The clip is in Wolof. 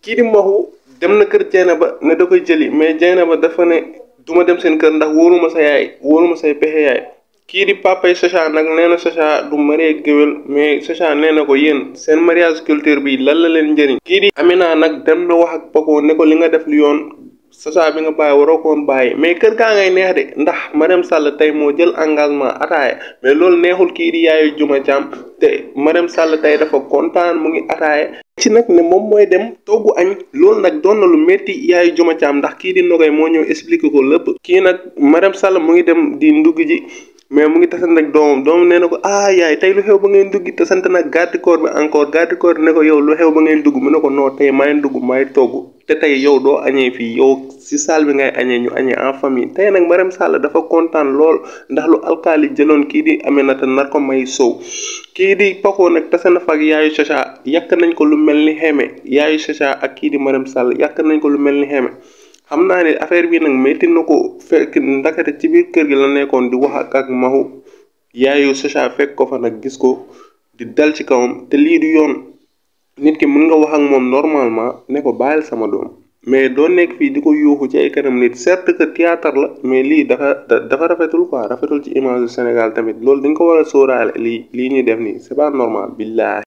kii di Maxu dem na kër Jeynaba ne da koy jëli mais Jeynaba dafa ne duma dem seen kër ndax wóoruma sa yaay wóoruma say pexe yaay. kii di papay Sacha nag nee na Sacha du marié géwél mais Sacha nee na ko yéen seen mariage culture bi lan la leen njëriñ. kii di Amina nag dem na wax ak Paco ne ko li nga def lu yoon Sacha bi nga bàyyi waroo koon bàyyi mais kër gaa ngay neex de ndax Marème Sall tey moo jël engagement ataaya mais loolu neexul kii di yaayu Juma Caam te Marème Sall tey dafa kontaan mu ngi ataaya ci nag ne moom mooy dem toggu añ loolu nag doon na lu métti yaayu Juma Caam ndax kii di Nogay moo ñëw expliqué ko lépp. kii nag Marème Sall mu ngi dem di ndugg ji mais mu ngi tasante ak doomam nee na ko yaay tey lu xew ba ngeen dugg te sant nag garde corps bi encore garde corps ne ko yow lu xew ba ngeen dugg mu ne ko non tey maay dugg maay togg te tey yow doo añee fii yow si salle bi ngay añee ñu añee en famille tey nag Marème Sall dafa kontaan lool ndax lu alkaali jëloon kii di Aminata nar ko may sow kii di Paco nag tase na fa ak yaayu Sacha yàq nañ ko lu mel ni xeme yaayu Sacha ak kii di Marème Sall yàq nañ ko lu mel ni xeme xam naa ne affaire bi nag métti na ko fekk ndakate ci biir kër gi la nekkoon di wax ak Maxu yaayu Sacha fekk ko fa nag gis ko di dal ci kawam te lii du yoon nit ki mën nga wax ak moom normalement ne ko bàyyil sama doom mais doo nekk fii di ko yuuxu ci ay kanam nit certes que théâtre la mais lii dafa rafetul quoi rafetul ci image du Sénégal tamit loolu dañ ko war a sóoraale lii ñuy def nii c'est pas normal billahi